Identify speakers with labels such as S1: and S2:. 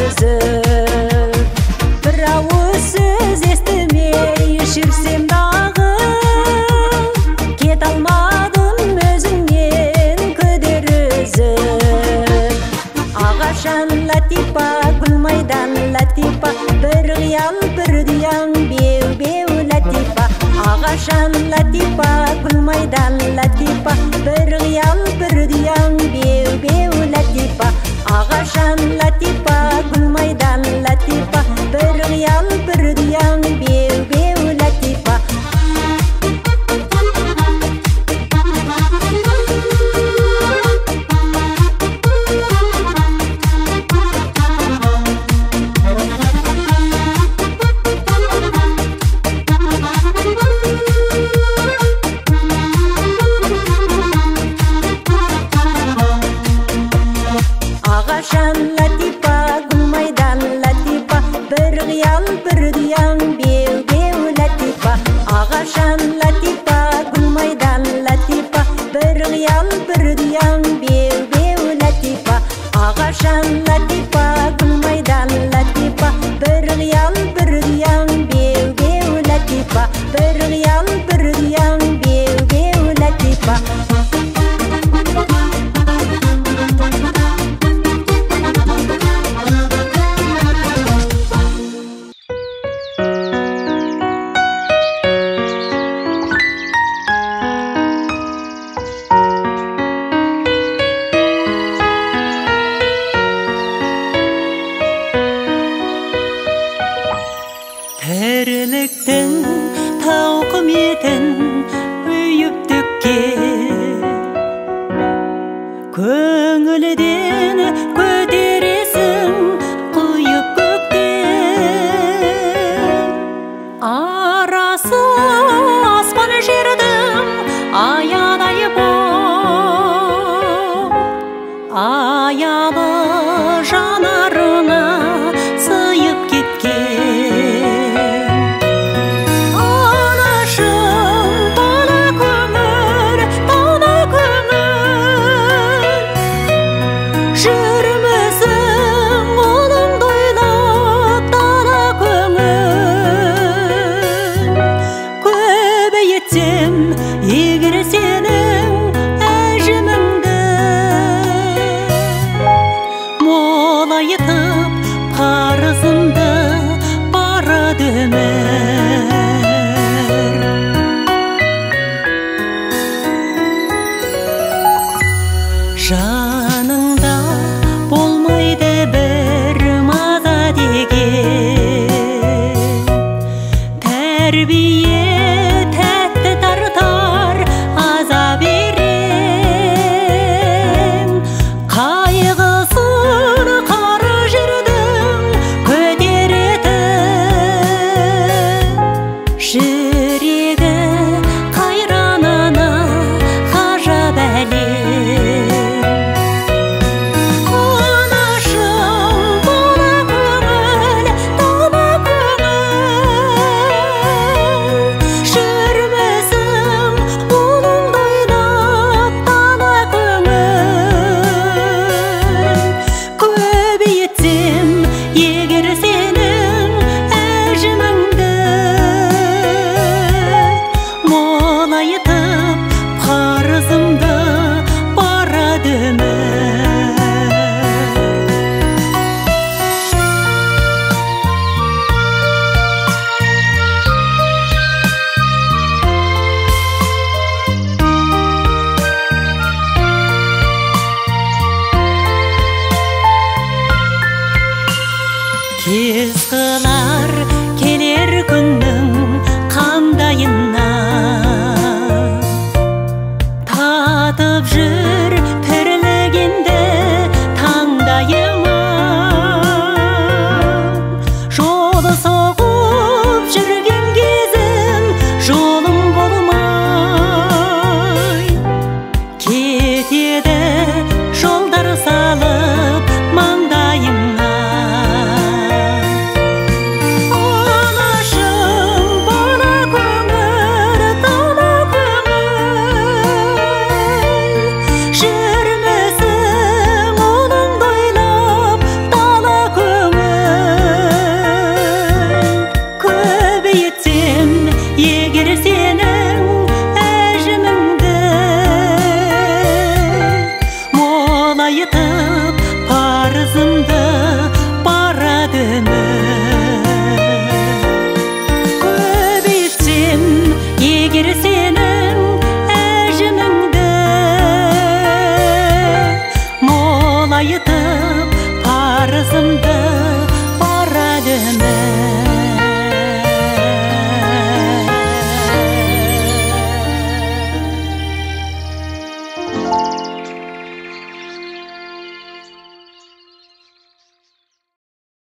S1: үзіп. Бір ауыз сөз естімей жүрсем дағы, кете алмадым өзіңнен күдер үзіп. Ағашан Латипа, Гүлмайдан Латипа, бір қиял бір ұяң беу-беу Латипа. Ағашан Латипа, Гүлмайдан Латипа, бір қиял бір ұяң беу-беу Латипа. Ағашан Латипа, Гүлмайдан Латипа, бір қиял бір ұяң беу-беу Латипа. Ағашан Латипа, Гүлмайдан Латипа, бір қиял бір ұяң беу-беу Латипа. Ағашан Латипа, Гүлмайдан Латипа, бір қиял бір ұяң беу-беу Латипа. Ағашан Латипа, Гүлмайдан Латипа, бір қиял бір ұяң беу-беу Латипа. Бір қиял бір ұяң беу-беу Латипа.
S2: Тірліктің тауқыметін үйіп төккен, көңілден көтересің құйып көктен. Арасы аспан жердің аядай боп, аялы жанарыңа сыйып кеткен. Анашым, дана көңіл, дана көңіл, жүрмісің ұлыңды ойлап, дана көңіл. Көбейтсем егер сенің әжіміңді, молайтып қарызымды барады өмір. Жаныңда болмайды бір маза деген, тәрбие тәтті тартар азап ерен. Қайғысын қара жердің көтеретін, жүрегі қайран ана ғажап әлем. Анашым, дана көңіл, дана көңіл, жүрмісің ұлыңды ойлап, дана көңіл. Көбейтсем егер сенің әжіміңді, молайтып қарызымды барады өмір. Кез қылар